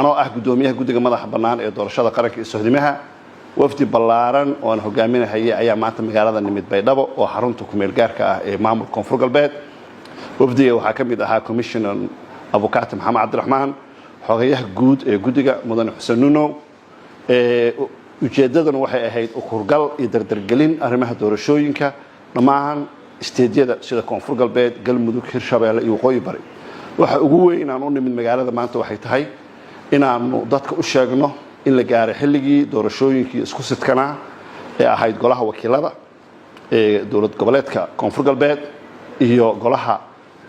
Anoo ah guddoomiyaha guddiga madaxa bannaan ee doorashada qaranka iyo sohdimaha, wafdi ballaaran oo aan hogaaminahayay ayaa maanta magaalada nimid Baydhabo oo xarunta kumeel gaarka ah ee maamulka Koonfur Galbeed. Wafdiga waxaa ka mid ahaa Commissioner Abukaati Maxamed Cabdiraxmaan, xogayaha guud ee guddiga Mudane Xuseen Nunow. Ujeeddaduna waxay ahayd ukurgal iyo dardargelin arrimaha doorashooyinka dhammaan state-yada sida Koonfur Galbeed, Galmudug, Hirshabeelle iyo Waqooyi Bari. Waxa ugu weyn aan u nimid magaalada maanta waxay tahay inaanu dadka u sheegno in la gaaray xilligii doorashooyinkii isku sidkanaa ee ahayd golaha wakiilada ee dowlad goboleedka Koonfur Galbeed iyo golaha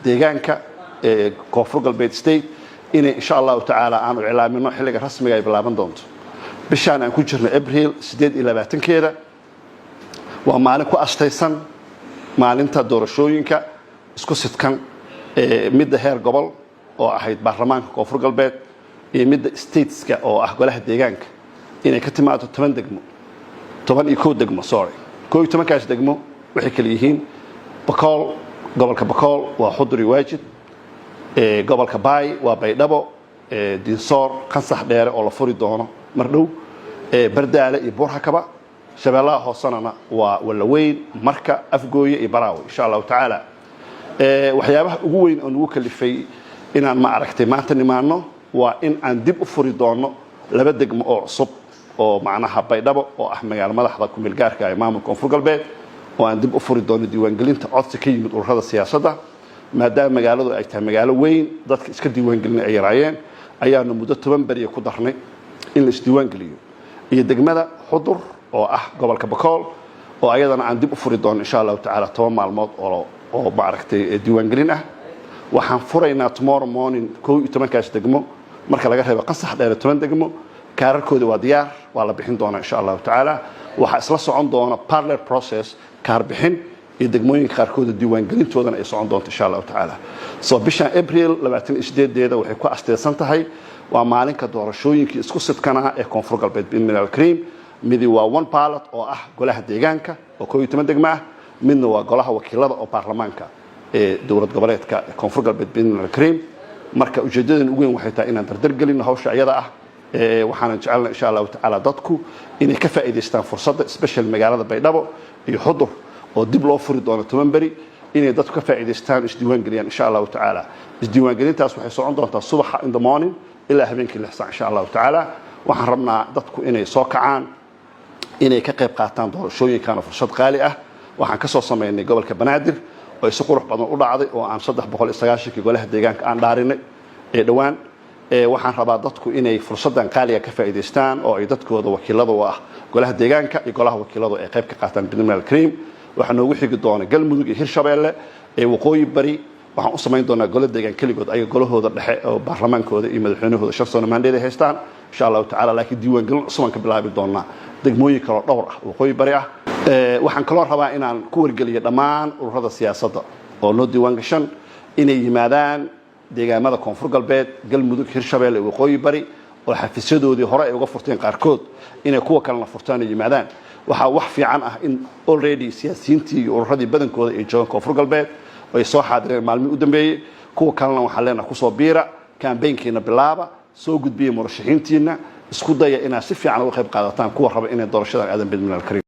deegaanka ee Koonfur Galbeed State, inay insha Allahu tacaala aanu iclaamino xilliga rasmiga ay bilaaban doonto. Bishaan aan ku jirno, Abriil 28-keeda, waa maalin ku astaysan maalinta doorashooyinka isku sidkan ee midda heer gobol oo ahayd baarlamaanka Koonfur Galbeed iyo midda stateska oo ah golaha deegaanka, inay ka timaado 10 degmo, 11 degmo, sorry. 11-kaas degmo waxay kala yihiin Bakool, gobolka Bakool waa Xudur iyo Waajid, gobolka Baay waa Baydhabo, Dinsoor, Qansax Dheere oo la furi doono mar dhow, Bardaale iyo Buurhakaba. Shabeellaha Hoosanana waa Walaweyn, Marka, Afgooye iyo Baraawe, insha Allahu tacaala. Waxyaabaha ugu weyn oo nagu kalifay inaan, ma aragtay, maanta nimaano waa in aan dib u furi doono laba degmo oo cusub, oo macnaha Baydhabo oo ah magaalo madaxda kumeel gaarka ee maamulka Koonfur Galbeed, oo aan dib u furi doono diiwaangelinta codsi ka yimid ururada siyaasadda. Maadaama magaaladu ay tahay magaalo weyn, dadka iska diiwaangelin ay yaraayeen, ayaanu muddo 10 beriya ku darnay in la isdiiwaangeliyo, iyo degmada Xudur oo ah gobolka Bakool oo ayadana aan dib u furi doono, insha Allahu tacaala, 10 maalmood oo, maaragtay, diiwaangelin ah. Waxaan furaynaa tomorrow morning 11-kaas degmo, marka laga reebo Qasax Dheere. 10 degmo kaararkooda waa diyaar, waa la bixin doonaa, insha Allahu tacaala. Waxaa isla socon doona parallel process kaar bixin iyo degmooyinka qaarkooda diiwaangelintoodana ay socon doonto, insha Allahu tacaala. So bishan April 28-deeda waxay ku asteysan tahay waa maalinka doorashooyinkii isku sidkanaa ee Koonfur Galbeed, biidni Alkariim. Midi waa one ballot oo ah golaha deegaanka oo 11 degmo ah, midna waa golaha wakiilada oo baarlamaanka ee dowlad goboleedka Koonfur Galbeed, biidni Alkariim. Marka ujeedadan ugu weyn waxay tahay inaan dardar gelino hawsha iyada ah. Waxaanan jecelna, insha Allahu tacaala, dadku inay ka faa'iidaystaan fursadda, special magaalada Baydhabo iyo Xudur oo dib loo furi doono 10 beri, inay dadku ka faa'iidaystaan, isdiiwaan geliyaan, insha Allahu tacaala. Isdiiwaangelintaas waxay socon doontaa subaxa in the morning ilaa habeenkii 6 saac, insha Allahu tacaala. Waxaan rabnaa dadku inay soo kacaan, inay ka qayb qaataan doorashooyinkana, fursad qaali ah. Waxaan ka soo samaynay gobolka Banaadir oo ay si qurux badan u dhacday oo aan 390-kii golaha deegaanka aan dhaarinay ee dhowaan. Waxaan rabaa dadku inay fursaddan qaaliga ka faa'iidaystaan oo ay dadkooda wakiilada u ah golaha deegaanka iyo golaha wakiiladu ay qayb ka qaataan, biidni Alkariim. Waxaa noogu xigi doona Galmudug iyo Hirshabeelle. Ee Waqooyi Bari waxaan u samayn doonaa golo deegaan keligood, ayaga golahooda dhexe oo baarlamaankooda iyo madaxweynahooda 5 sano mandate ay haystaan, insha Allahu tacala. Laakiin diiwaangelin cusub aan ka bilaabi doonaa degmooyin kaloo dhowr ah Waqooyi Bari ah. Waxaan kaloo rabaa inaan ku wargeliyo dhammaan ururada siyaasadda oo noo diiwaan gashan inay yimaadaan deegaamada Koonfur Galbeed, Galmudug, Hirshabeelle iyo Waqooyi Bari oo xafiisyadoodii hore ay uga furteen qaarkood, inay kuwa kalena furtaan oo yimaadaan. Waxaa wax fiican ah in already siyaasiyiintii iyo ururadii badankooda ay joogaan Koonfur Galbeed oo ay soo xaadireen maalmihii u dambeeyey. Kuwa kalena waxaan leenahay: kusoo biira campaign-kiina, bilaaba, soo gudbiya murashaxiintiina, isku daya inaad si fiican uga qayb qaadataan kuwa raba inay doorashadan aadan, biidni Alkariim.